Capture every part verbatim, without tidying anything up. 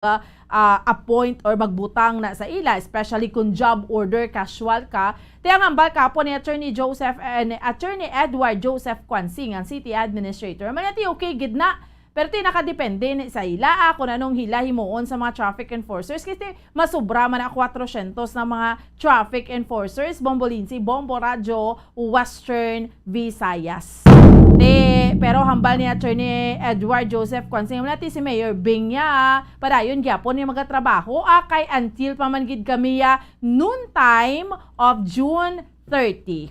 ah, appoint or magbutang na sa ila, especially kung job order, casual ka. Ti ang hambal kapon ni Attorney Joseph, eh, ni Attorney Edward Joseph Quansing, ang city administrator, man ti okay gid na. Pero ti nakadepende ni sa ila, ah, kung anong hila himuon sa mga traffic enforcers. Kasi masubra man ang kwatrosyentos na mga traffic enforcers, Bombo Lindsay, Bombo Radyo, Western Visayas. Ti, pero hambal ni Attorney Edward Joseph Quansing, wala ti si Mayor Bing niya, padayon gyapon ni magatrabaho, ah, kay until pa man gid kami, ah, noon time of June thirty.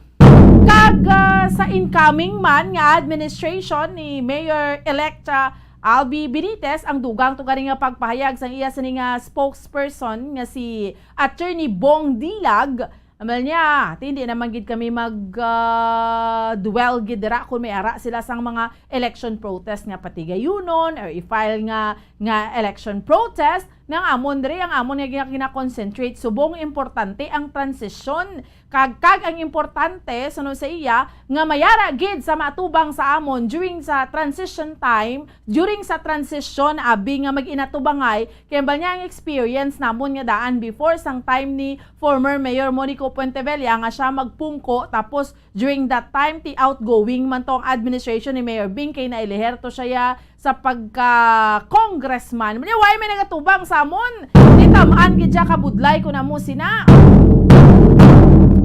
Kag, ah, sa incoming man nga administration ni Mayor-elect, ah, Albi Benitez, ang dugang to gani nga pagpahayag sang iya sini nga spokesperson nga si Attorney Bong Dilag, amal niya, ti hindi naman gid kami mag, ah, dwell gid dira kung may ara sila sang mga election protest nga patigayunon or i-file nga, nga election protest. Nang amon diri, ang amon nga gina-, gina-concentrate, subong importante ang transition. Kag, kag ang importante, sunod sa iya, nga mayara gid sa matubang sa amon during sa transition time, during sa transition, abi nga mag-inatubangay, kay ba niya ang experience namon nga daan before sang time ni former Mayor Monico Puentevella nga siya magpungko, tapos during that time, ti outgoing man to ang administration ni Mayor Bing, kay nailiher to siya ya sa pagka-congressman. Mali, why may nagatubang sa amon? Ti tam-an gid siya kabudlay ko namo sina.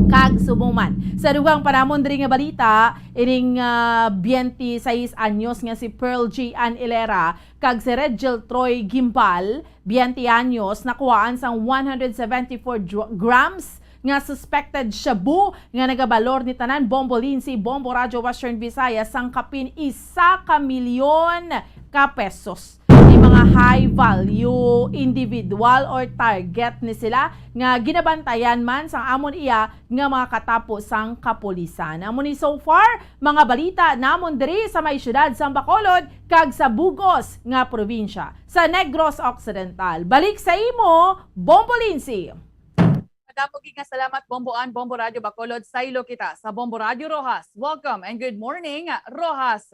Kag subong man. Sa dugang pa namon diri nga balita, ining, ah, twenty-six anyos nga si Pearl G Ann Ilera kag si Regil Troy Gimbal, twenty anyos, nakuhaan sang one hundred seventy-four dr-, grams nga suspected shabu nga nagabalor ni tanan, Bombo Lindsay, Bombo Radyo Western Visayas, sang kapin isa ka milyon ka pesos. Ni mga high value individual or target ni sila nga ginabantayan man sang amon iya nga mga katapo sang kapulisan. Amo ni so far, mga balita namon diri sa may siyudad sang Bacolod kag sa bug-os nga probinsya sa Negros Occidental. Balik sa imo, Bombo Lindsay. Madamo gid nga salamat, Bombo Ann, Bombo Radyo Bacolod. Saylo kita sa Bombo Radyo Roxas. Welcome and good morning, Roxas.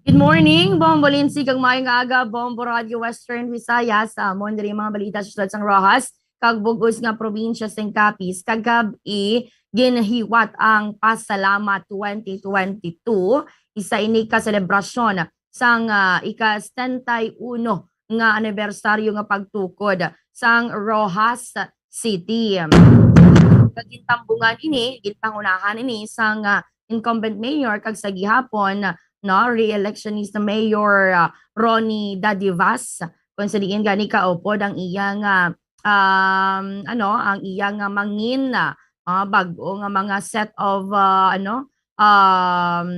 Good morning, Bombo Lindsay, kag maayong aga, Bombo Radyo Western Visayas. Sa amon diri mga balita sa siyudad sang Roxas kag bug-os nga probinsya sang Capiz, kagab-i ginhiwat ang Pasalamat twenty twenty-two, isa ini ka selebrasyon sang, ah, ika-setenta y uno nga anibersaryo nga pagtukod sang Roxas City. Kag gintambungan ini, ginpangunahan ini sang, ah, incumbent mayor kag sa gihapon, no, re-electionist na Mayor, ah, Ronnie Dadivas, kung sa diin gani kaupod ang iya nga, um, ano, ang iya nga mangin, ah, bag-o nga mga set of, ah, ano, um,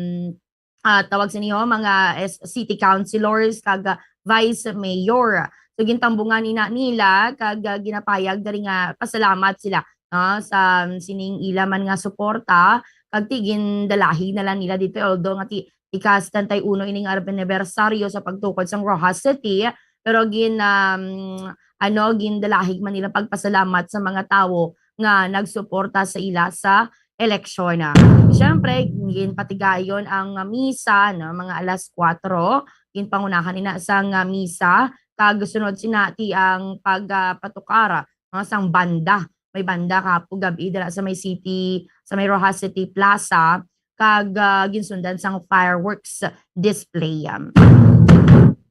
ah, tawag sini, ho, mga es-, city councilors kag, ah, vice mayor. So, gintambungan ina nila kag, ah, ginapayag diri nga pasalamat sila, no, sa sining ila man nga suporta, kag ti gindalahig na lang nila dito, although nga ti ika-setenta y uno ini nga anibersaryo sa pagtukod sang Roxas City, pero gin-, um, ano, gindalahig man nila pagpasalamat sa mga tawo nga nagsuporta sa ila sa eleksyon. Siyempre, ginpatigayon ang misa, no, mga alas kuwatro, ginpangunahan ina sang misa, kag sunod sina ti ang pag, ah, patukar, no, sang banda. May banda kahapon gab-i dira sa may city, sa may Roxas City Plaza, kag, ah, ginsundan sang fireworks display.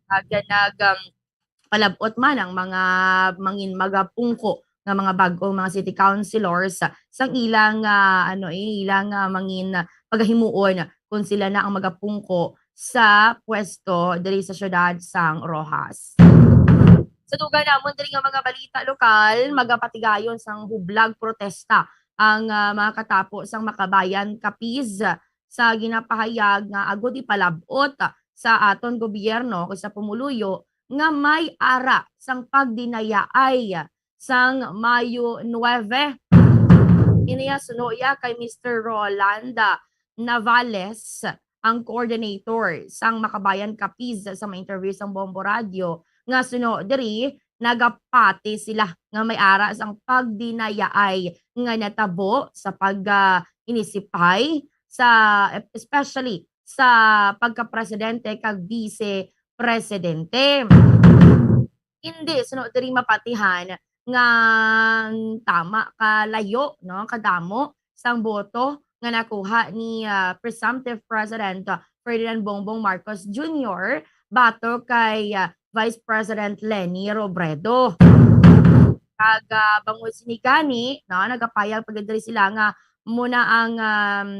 Kag nag, um, palab-ot man ang mga mangin magapungko nga mga bag-ong mga city councilors sang ilang, ah, ano, eh, ilang, ah, mangin pagahimuon kung sila na ang magapungko sa pwesto diri sa siyudad sang Roxas. Sa dugang namon diri nga mga balita lokal, magapatigayon sang hublag protesta ang, ah, mga katapo sang Makabayan Capiz sa ginapahayag nga agod ipalab-ot sa aton gobyerno o sa pumuluyo nga may ara sang pagdinayaay sang Mayo nuebe. Ini ya suno ya kay Mister Rolanda Navales, ang coordinator sang Makabayan Capiz, sa mga interview sang Bombo Radio, nga suno diri nagapati sila nga may ara sang pagdinayaay nga natabo sa pag, ah, inisipay sa, especially sa pagkapresidente kag vice presidente. hindi suno diri mapatihan nga tama ka layo, no, kadamo sang boto nga nakuha ni, ah, presumptive President, ah, Ferdinand Bongbong Marcos Junior batok kay, ah, Vice President Leni Robredo. Kag, ah, bangod sini gani, no, nagapayag pa gid diri sila nga muna ang, um,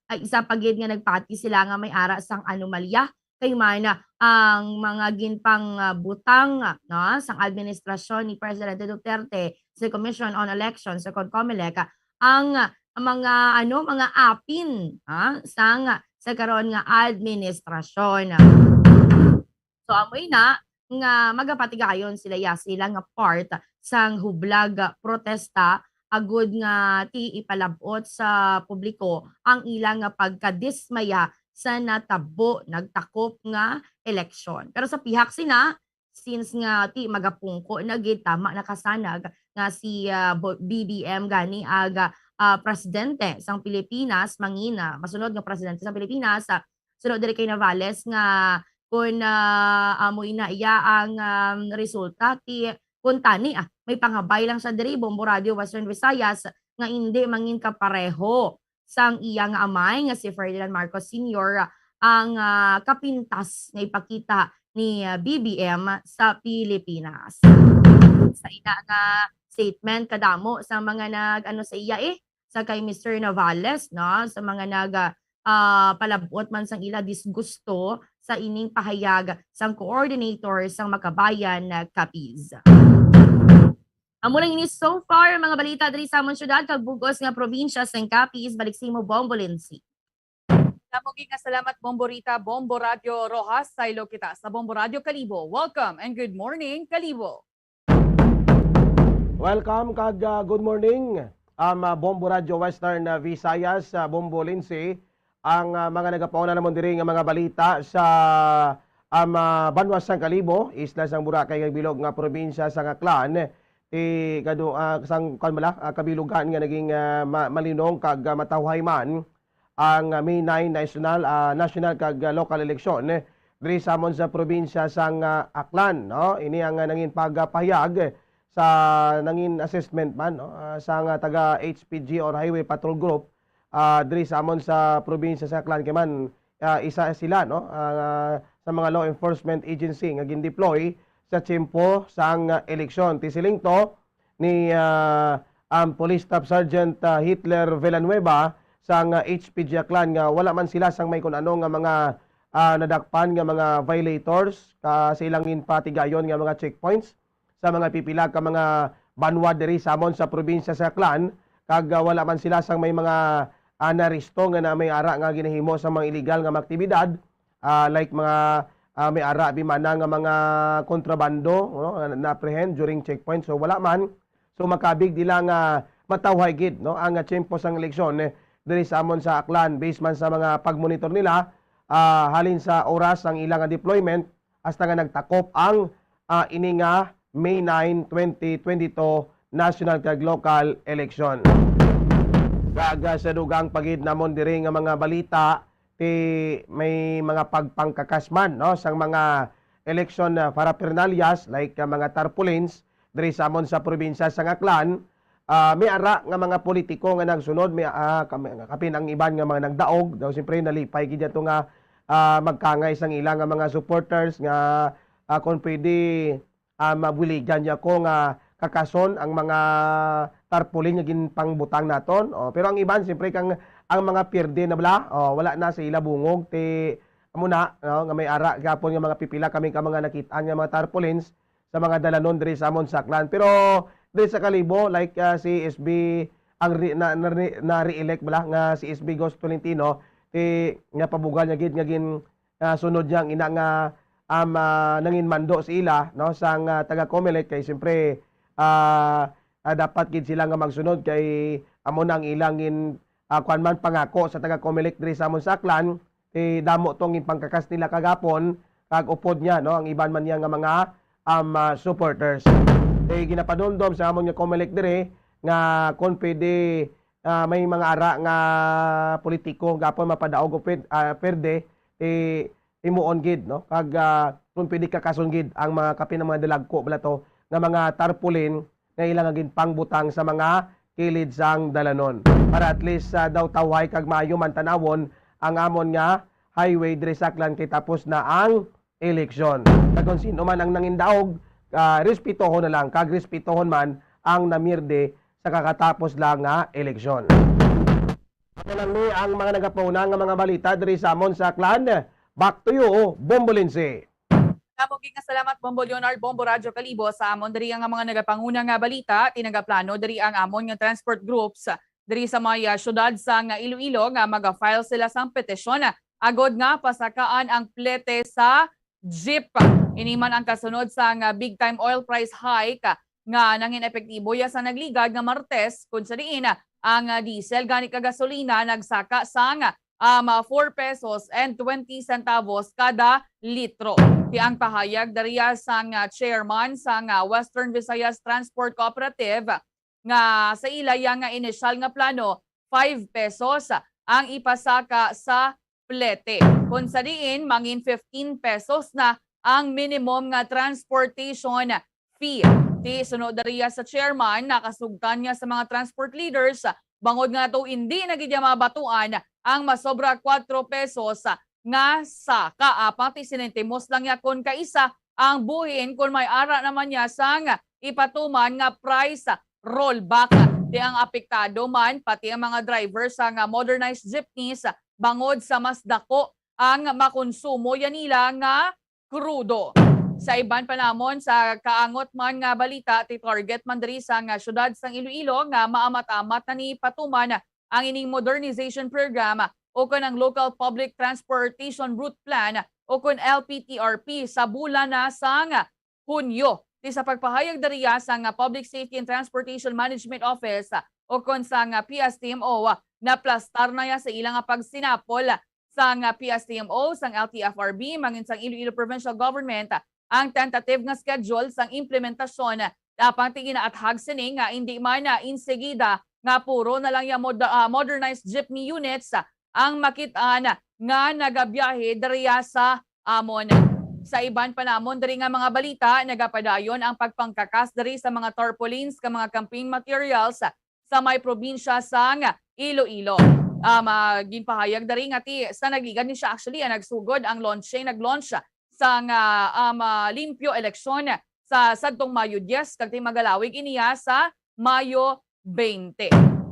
ay isa pa gid nga nagpati sila nga may ara sang anomalya kay man, ah, ang mga ginpang, ah, butang, ah, no, sang administrasyon ni Presidente Duterte sa Commission on Elections, sa COMELEC, ah, ang, ah, mga, ano, mga apin, ah, sang, sa karon nga administrasyon. So, amoy na nga magapatigayon sila, ya, sila nga part sang hublag, ah, protesta agud nga ti ipalab-ot sa publiko ang ila nga pagkadismaya sa natabo nagtakop nga eleksyon. Pero sa pihak sina, since nga ti magapungko na gid, tama nakasanag nga si, ah, bo-, B B M gani aga, ah, presidente sang Pilipinas, mangina, masunod nga presidente sang Pilipinas, ah, sunod diri kay Navales nga kun, ah, amo ina iya ang, um, resulta, ti kun tani, ah, may pangabay lang siya diri, Bombo Radio Western Visayas, nga indi mangin kapareho sang iya nga amay nga si Ferdinand Marcos Senior, ah, ang, ah, kapintas nga ipakita ni, ah, B B M sa Pilipinas. Sa ina nga statement, kadamo sa mga nag-ano sa iya, eh, sa kay Mister Navales, no, sa mga nag, ah, ah, palabot man sang ila disgusto sa ining pahayag sang coordinator sang Makabayan, ah, Capiz. Amo lang ini so far, mga balita diri sa amon syudad kag bug-os nga probinsya sang Capiz. Balik sa imo, Bombo Lindsay. Damo gid nga salamat, Bombo Rita, Bombo Radyo Rojas, saylo kita sa Bombo Radyo Kalibo. Welcome and good morning, Kalibo. Welcome kag, ah, good morning. Ang, ah, Bombo Radyo Western, ah, Visayas, ah, Bombo Lindsay, ang, ah, mga nagapauna namon diri nga mga balita sa, um, ah, banwa sang Kalibo, isla sang Boracay kag bilog nga probinsya sang Aklan, ti kadu-, ah, sang, kuwan bala, ah, kabilugan nga naging, ah, ma-, malinong kag, ah, matawhay man ang, ah, May nine national, ah, national kag, ah, local election, eh, diri sa amon sa probinsya sang, ah, Aklan, no? Ini ang, ah, nangin pagpahayag sa nangin assessment man, no? Ah, sang, ah, taga H P G or Highway Patrol Group, ah, diri sa amon sa probinsya sa Aklan, kay man, ah, isa sila, no? Ah, sa mga law enforcement agency nga gindeploy sa tiyempo sang, ah, eleksyon. Ti siling to, ni, ah, ang Police Staff Sergeant, ah, Hitler Villanueva sang, ah, H P G Aklan nga wala man sila sang may kun ano nga mga, ah, nadakpan nga mga violators, ah, sa ilang ginpatigayon nga mga checkpoints sa mga pipila ka mga banwa diri sa amon sa probinsya sa Aklan, kag, ah, wala man sila sang may mga, ah, naaresto nga na may ara nga ginahimo sa mga illegal nga mga aktibidad, ah, like mga, ah, may ara bimana nga mga kontrabando, no, na, na-apprehend during checkpoint. So, wala man. So, makabig nila nga matawhay gid, no, ang, ah, tiyempo sang eleksyon, eh, diri sa amon sa Aklan, based man sa mga pagmonitor nila, ah, halin sa oras ang ilang, ah, deployment hasta nga nagtakop ang, ah, ini nga May nine, twenty twenty-two national kag local election. Kag, ah, sa dugang pa gid namon diri nga mga balita, ti may mga pagpangkakas man, no, sang mga election, ah, paraphernalias like, ah, mga tarpaulins diri sa amon sa probinsya sang Aklan. Ah, may ara nga mga politiko nga nagsunod, may, ah, kami, kapin ang iban nga mga nagdaog, daw siyempre nalipay gid ato nga, ah, magkangay sang ila nga mga supporters nga, ah, kung pwede, ah, mabuligan niya ko nga kakason ang mga tarpaulin nga ginpangbutang naton. Oh, pero ang iban, siyempre, kang, ang mga pierde na bala, oh, wala na sa ila bungog. Ti, amo na, no, nga may ara gapon nga mga pipila kami ka mga nakitaan nga mga tarpaulins sa mga dalanon diri sa amon sa Aklan. Pero diri sa Kalibo, like, ah, si S B ang re-, na, na, na-re-elect bala nga si S B Ghost Tolentino, ti, nga pabugal niya gid nga gin, ah, sunod niya ang ina nga, um, ah, nanginmando sa ila, no, sang, ah, taga Comelec kay siyempre, ah, ah, dapat gid sila nga magsunod kay amo na ang ilang gin-, ah, kuwan man, pangako sa taga Comelec diri sa amon sa Aklan, eh, damo tong ipangkakas nila kagapon kag upod niya, no, ang iban man niya nga mga, um, ah, supporters. Eh, ginapadumdom sa amon nga Comelec diri nga kung pwede, ah, may mga ara nga politiko gapon mapadaog o pwed-, ah, pwede, eh, himuon gid, no? Kag, ah, kung pwede, kakason gid ang mga kapin, ang mga dalagko bala to nga mga tarpaulin nga ila nga ginpangbutang sa mga kilid sang dalanon, para at least, ah, daw tawhay kag maayo man tanawon ang amon nga highway diri sa Aklan kay tapos na ang eleksyon. Kag kung sino man ang nangindaog, ah, respetohon na lang kag respetohon man ang namirde sa kakatapos lang nga eleksyon. Amo lang ni ang mga nagapauna nga mga balita diri sa amon sa Aklan. Back to you, Bombo Lindsay. Damo gid nga salamat, Bombo Leonard, Bombo Radyo Kalibo. Sa amon diri nga mga nagapanguna nga balita, tinagaplano diri ang amon nga transport groups diri sa may, ah, siyudad sang Iloilo nga maga-file sila sang petisyon agod nga pasakaan ang plete sa jeep. Ini man ang kasunod sang big time oil price hike nga nangin epektibo ya sa nagligad nga Martes, kun sa diin ang diesel gani kag gasolina nagsaka sang, um, four pesos and twenty centavos kada litro. Ti ang pahayag dariya sang, ah, chairman sang, ah, Western Visayas Transport Cooperative nga sa ila ya nga inisyal nga plano, five pesos ang ipasaka sa plete, kun sa diin mangin fifteen pesos na ang minimum nga transportation fee. Ti suno dariya sa chairman, nakasugtan niya sa mga transport leaders bangod nga to indi na gid niya mabatuan ang masobra kuwatro pesos nga saka. Apang ti sinintimos lang niya kon kaisa ang buhin kon may ara naman niya sang ipatuman nga price rollback. Ti ang apektado man, pati ang mga driver sang modernized jeepneys, bangod sa mas dako ang makonsumo ya nila nga krudo. Sa iban pa namon, sa kaangot man nga balita, ti target man diri sang siyudad sang Iloilo nga maamat-amat na ni patuman ang ining modernization program ukon ang Local Public Transportation Route Plan ukon L P T R P sa bulan na sang Hunyo. Ti sa pagpahayag diriya sang Public Safety and Transportation Management Office ukon sang P S T M O, naplastar na ya sa ila nga pagsinapol sang P S T M O, sang L T F R B, mangin sang Iloilo Provincial Government ang tentative nga schedule sang implementasyon. Apang ti ginaathag sini nga indi man, ah, insigida nga puro na lang ya mod-, ah, modernized jeepney units, ah, ang makit-an nga nagabiyahe diriya sa amon. Sa iban pa namon diri nga mga balita, nagapadayon ang pagpangkakas diri sa mga tarpaulins kag mga campaign materials sa may probinsya sang Iloilo. Um, ah, ginpahayag diri nga ti sa nagligad ni siya, actually, ah, nagsugod ang launching, nag-launch sang, ah, um, ah, Limpyo Eleksyon sa sadtong Mayo diyes, kag ti magalawig iniya sa Mayo twenty.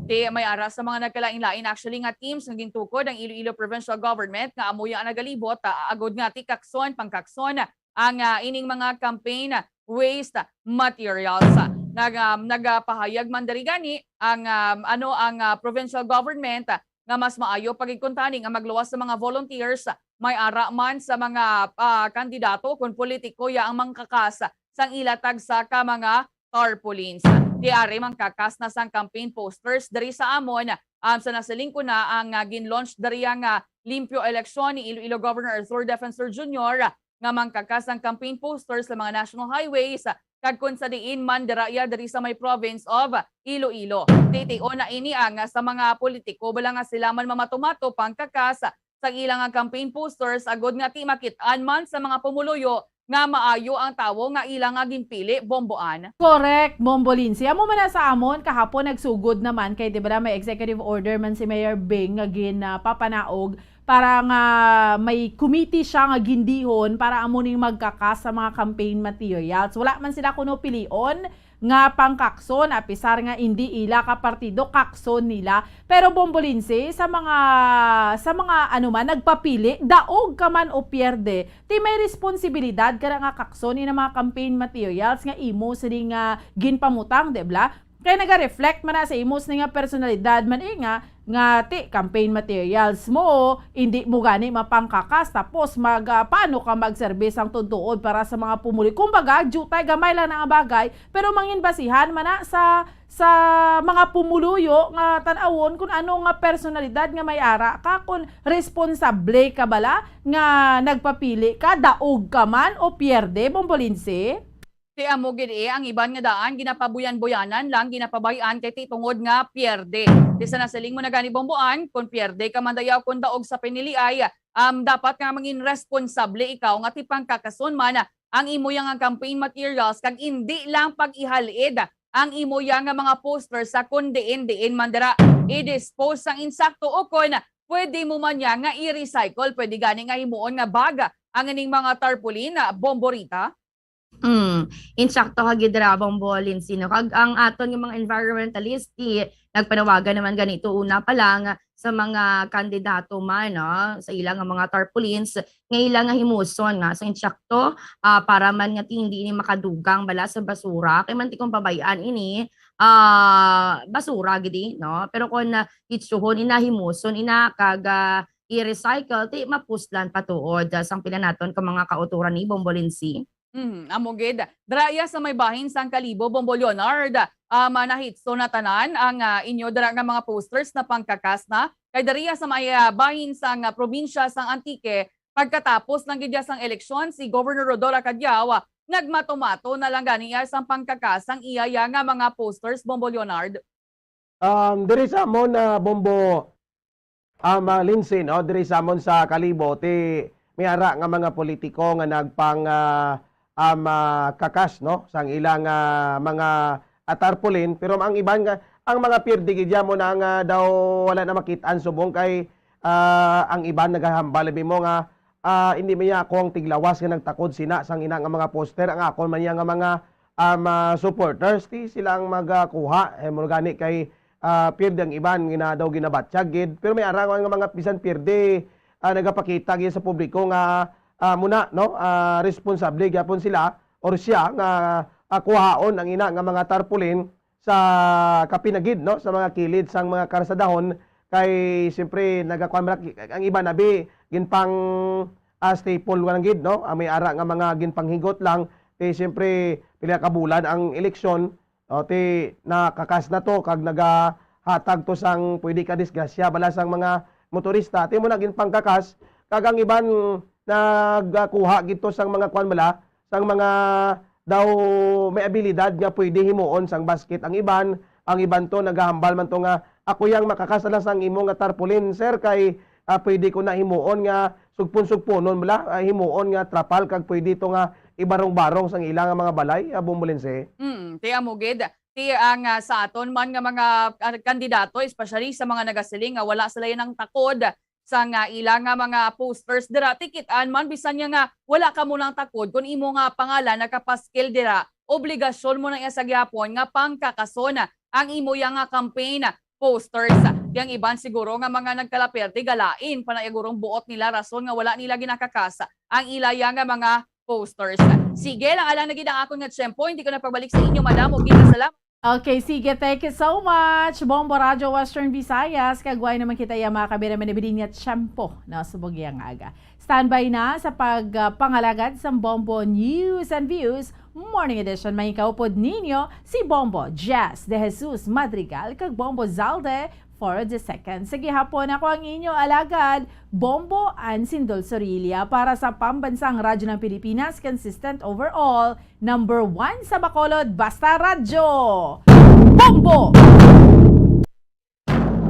Ti may ara sa mga nagkalain-lain, actually, nga teams nga gintukod ang Iloilo Provincial Government nga amo ya ang nagalibot, ah, agod nga ti kakson, pangkakson ang, ah, ining mga campaign waste materials. Nag-, um, nagapahayag man diri gani ang, um, ano, ang, ah, provincial government, ah, nga mas maayo pa gid kuntani nga magluwas sa mga volunteers, may ara man sa mga, ah, kandidato kon politiko ya ang mangkakas sang ila tagsa ka mga tarpaulins. Ti ari mangkakas na sang campaign posters diri sa amon, um, sa nasiling ko na ang, ah, gin-launch diri ang, ah, Limpyo Eleksyon ni Iloilo Governor Arthur Defensor Junior, nga mangkakas ang campaign posters sa mga national highways, kag kon sa diin man dira iya diri sa may province of Iloilo. Titio na ini ang sa mga politiko bala nga sila man mamatumato pangkakas sa ila nga campaign posters agod nga ti makit-an man sa mga pumuluyo nga maayo ang tawo nga ila nga ginpili, Bomboan. Correct, Bombo Lindsay. Amo man na sa amon, kahapon nagsugod naman kay, di ba, may executive order man si Mayor Beng nga gin, ah, papanaog para nga may committee siya nga gindihon para amo ning magkakas sa mga campaign materials. Wala man sila kuno pilion nga pangkakson, apisar nga indi ila ka partido, kakson nila. Pero, Bombo Lindsay, sa mga, sa mga, ano man, nagpapili, daog ka man o pierde, ti may responsibilidad ka na nga kakson ni mga campaign materials nga imo sini nga ginpamutang, di ba? Kay naga-reflect man na sa imo sini nga personalidad man, eh, nga, nga ti campaign materials mo, hindi mo gani mapangkakas, tapos mag, ah, paano ka magserbi sang tuod-tuod para sa mga pumuli? Kumbaga, jutay, gamay lang na nga bagay, pero mangin basihan man na sa, sa mga pumuluyo nga tan-awon kung ano nga personalidad nga may ara ka, kung responsable ka bala nga nagpapili ka, daog ka man o pierde, Bombo Lindsay? Ti amo gid, eh, ang iban nga daan ginapabuyan-buyanan lang, ginapabay-an kay ti tungod nga pierde. Ti sa nasiling mo na gani, Bomboan, kung pierde ka man dayaw kung daog sa piniliay, um, dapat nga mangin responsable ikaw nga ti pangkakason man ang imo yang nga campaign materials kag indi lang pag-ihalid ang imo yang nga mga poster sa kung diin-diin man dira i-dispose sang insakto, o kon pwede mo man niya nga i-recycle, pwede gani nga himuon nga bag ang ining mga tarpaulin, ah, Bombo Rita? Mm, insakto ka gid ra, Bombo Lindsay, no? Kag ang aton nga mga environmentalist, ti nagpanawagan naman ganito una pa lang sa mga kandidato man, no, sa ila nga mga tarpaulins nga ila nga himuson nga sa insakto, ah, para man nga ti hindi ini makadugang bala sa basura. Kay man ti kung pabayaan ini, ah, basura gidi, no? Pero kung, ah, itsuhon ina, himuson ina, kag, ah, i-recycle, ti mapuslan pa tuod, ah, sang pila naton ka mga kautoran ni Bombo Lindsay. Mhm, amo gid. Dira iya sa may bahin sang Kalibo, Bombo Leonard, ah, manahitso na tanan ang, ah, inyo dira nga mga posters na pangkakas na. Kay diri iya sa may, ah, bahin sang, ah, probinsya sang Antique, pagkatapos lang gid iya sang eleksyon, si Governor Rhodora Cadiao, ah, nagmatumato na lang gani iya sang pangkakas sang iya iya nga mga posters, Bombo Leonard. Um, diri sa amon, ah, Bombo, um, ah, Lindsay, no? Diri sa amon sa Kalibo, ti may ara nga mga politiko nga nagpang, ah, um, ah, kakas, no? Sang ilang, ah, mga, ah, tarpaulin. Pero ang iban nga, ang mga pierde gid mo na nga daw wala na makit-an subong kay, ah, ang iban nagahambal mo nga, ah, hindi man niya ako ang tiglawas nga nagtakod sina sang ina nga mga poster. Ang akon man niya nga mga, um, ah, supporters, ti sila ang magakuha. Eh, mo gani kay, ah, pierde ang iban nga daw ginabatyag gid. Pero may ara nga mga bisan pierde, ah, nagapakita gid sa publiko nga, ah, muna, no, ah, responsable gyapon sila or siya nga, ah, kuhaon ang ina nga mga tarpaulin sa kapinagid, no, sa mga kilid sang mga karsadahon. Kay siyempre nagakuan man ang iban abi ginpang, ah, staple lang gid, no. Ah, may ara nga mga ginpanghigot lang. Kay siyempre pila ka bulan ang eleksyon, o, ti nakakas na to kag nagahatag to sang pwede ka disgrasya bala sang mga motorista. Ti mo na ginpangkakas kag ang iban nagakuha gid to sang mga kuan bala, sang mga daw may abilidad nga pwede himuon sang basket ang iban. Ang iban to nagahambal man to nga, "Ako yang makakas na lang sang imo nga tarpaulin, sir, kay, ah, pwede ko na himuon nga sugpon-sugponon bala, ah, himuon nga trapal kag pwede to nga ibarong-barong sang ila nga mga balay," ah, Bombo Lindsay. Mm, ti amo gid. Ti ang, ah, sa aton man nga mga, ah, kandidato, especially sa mga nagasiling nga wala sila yan ang takod sa nga ila nga mga posters dira, ti kit-an man bisan niya nga wala ka mo nang takod, kun imo nga pangalan nakapaskil dira, obligasyon mo na iya sa gihapon nga pangkakason ang imo ya nga campaign posters. Yang iban siguro nga mga nagkalaperte, galain pa na iya gurong buot nila, rason nga wala nila ginakakas ang ila ya nga mga posters. Sige lang, alang na gid ang akon nga tiyempo, hindi ko na pagbalik sa inyo, madam. O, kita, salamat. Okay, sige. Thank you so much, Bombo Radyo Western Visayas. Kag way naman kita ya, mga kabira, manibidin nga tiyempo na subong yang aga. Standby na sa pag, ah, pangalagad sa Bombo News and Views Morning Edition. May kaupod ninyo si Bombo Jess De Jesus Madrigal kag Bombo Zalde for the second. Sa gihapon, ako ang inyo alagad, Bombo Ansindol Sorilla para sa Pambansang Radyo ng Pilipinas, consistent overall, number one sa Bacolod, Basta Radyo, Bombo!